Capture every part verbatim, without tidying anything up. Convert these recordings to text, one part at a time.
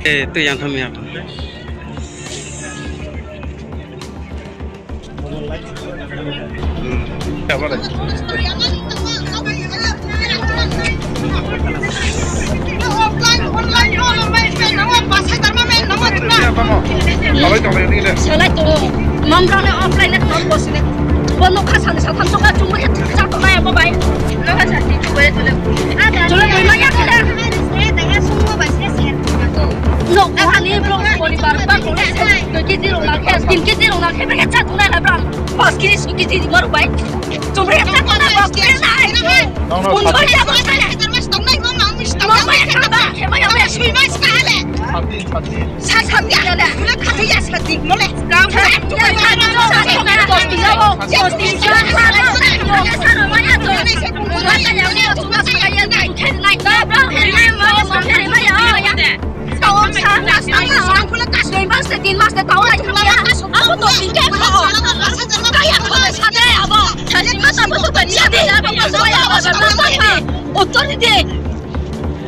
Eh, tui yang tham ya. Salai tongo. Mamra le offline le tong bo sini. Bo nokha sani satham tongkha chungma khe chá tongnai abo bai. Nokha sani chungma khe chole. Chole boima ya khe da. Nokha ni bro poribar ba ko le se. Dui kg rong na khe, tin kg rong na khe, bai khe chá tongnai la bro. Pas kg, sui kg rong ma rong bai. Chungma khe chá tongnai bo khe nai. Tongnai ya bo khe nai. Tongnai ya bo khe nai. Sat, sat, ya, ya, ya. Bule khathai ya, sat di, bule.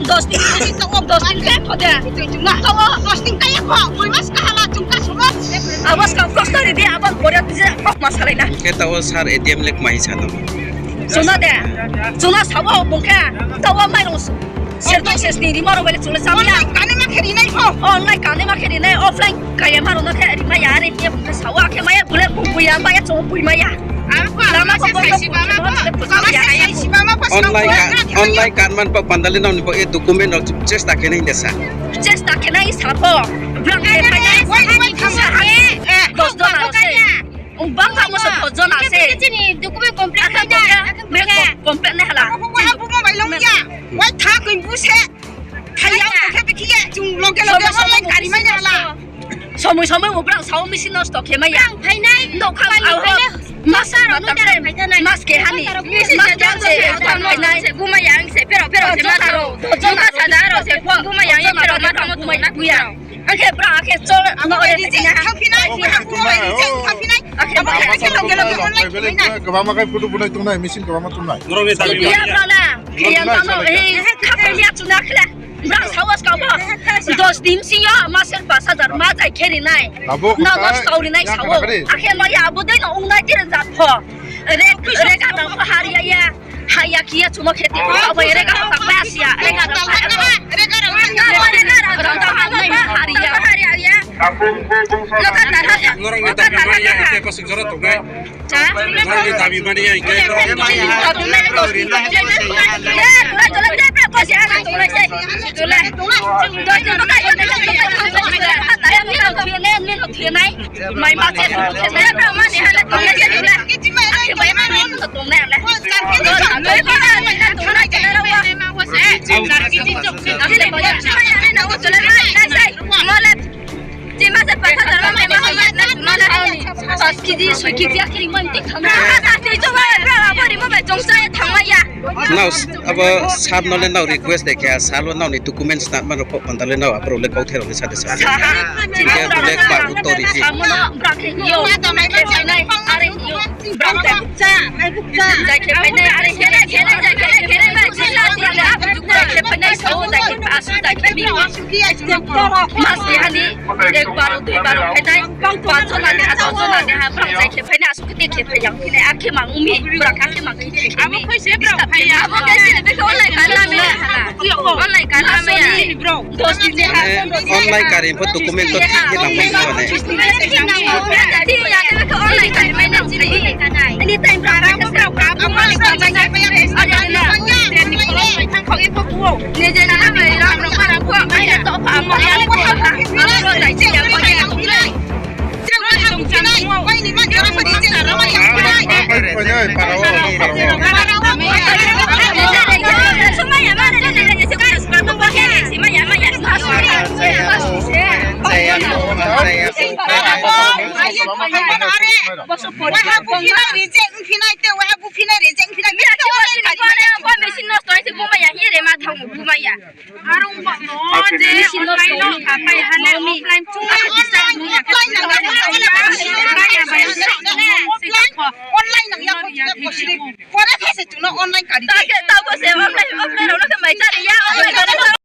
Dos din, dos din khe kho de. Tong o, dos din kaya kho, boi mas kahala chung ka sumo. Abo skang kosto ri di, abo pore tije kok ma salai na. Khe tao sir A T M le kmai sa no. Chuna de. Chuna sao bung khe. Tao mai rong. Ser tong ses ni rimo rong bele chule sa ya. Online kane ma khe ri nai kho. Online kane ma khe ri nai, offline kaya ma rong no khe ri ma ya, are ye bung khe sao khe ma ya, bule bung boi ya, ma ya, chung boi ma ya. Lama se saisi ba ma kho. Lama se saisi ba ma kho. Online ka-, online kanman pa pandal le nang ni bo e document rao chesta khe nai de sa. Chesta khe nai sa pho. Brang khe pai nai. Wai, wai, thang sa ha. Dos jona rao se. Ong bang ka mo se dos jona se. Chini document complete khe na. Complete nai hala. Wai, bu mo bai long ya. Wai, tha koi bu se. Thai ya, khe bikhi ye. Chung loge loge online kari mai na hala. Somoi somoi bo brang sao machine nosto khe mai ya. Brang phai nai. Nokha phai nai. Mas, mas, mas keha ni. Mas keha se, brang phai nai. Buma ya ang se, pero, pero se ma tharo. Buma sa da ro se, buma ya ang se, pero ma tharo, buma ya ang se. Ang khe brang, ang khe chol, no, ore, reject thang phi nai, ang khe buma reject thang phi nai. Ang khe buma, ang khe loge loge online khe mai nai. Kebama khai photo bunai tongnai, machine kebama tongnai. Iya, brang na. Iya, tamo, eh, khapai ya chuna khle. Brang sawas ka bo. Dos din sing yo, ma ser pas hajar, ma jai khe ri nai. Abo no, no, khe, story nai ya sao. Kata kari. Akhe ma ya, abo dei no, ong nai tira jat pho. Re, re ka nang pho hari ya ya. Hai ya kia chumo khe ti. Abo re ka pa pa sia. Re ka nang pho. Re ka nang pho. Re ka nang pho. Hari ya. Hari ya. Lo ka ta ha ya. Norong ni ta ma ya, ke pasuk jora tongnai. Cha? Nang ni dabi mani ya, hingke. Dabi mani dos din. Ye, tulai, tulai, tulai, tulai, kosi ana tulai se. Tulai. Dos din, tulai, tulai, tulai, tulai. Hata ya, mino thue ne, mino thue nai. Mai ma se, thue nai, bro, mani hana tulai se, tulai. Ake bai mani hana tulai le. Chima se patha dara ma ma ma na ma na. Pas kg, soi kg akhe ri man tik thang. Sa sa ti jong ba bra ba ri mo ba jong sa thang ma ya. Nao, abo sir no le nao request de khe, sir wo nao ni documents nat ma rao pho panda le nao, abo rao le kauthai rao le sa de sa. Sa ha. Hingke bule ba uttor ri di. Sa mo no bra khe yo. Khe nai, are yo. Brang te bukcha, ai bukcha. Jai khe phainai, are khe nai, khe nai, jai khe nai, khe nai, jai khe nai, jai khe phainai, sao, jai khe asu, jai khe mi. Mas khe hani, ek bar, dui bar phainai, panch jona ni ha, dos jona ni ha, brang jai khe phainai, asu khe te khe phai yang khe nai, akhe mang umi, brang akhe mang khe khe mi. Abo khe se brang phai ya. Abo khe se ni bikhe online kanla me ya. Online kanla me ya. Dos din de ha. Online kari pho document to thik khe nang mai khe ne. Online kari mai na chini. Anytime online kari mai na. Ni je na mai rang rang para pho. Ai to pha mo ya. Arung bo no je online no kapai hale offline chung ai bisa nung ya khe. Online nang ya khe. Pore khe se chung no online kari. Ta khe ta bo se offline, offline rao no khe mai chari ya, online rao no.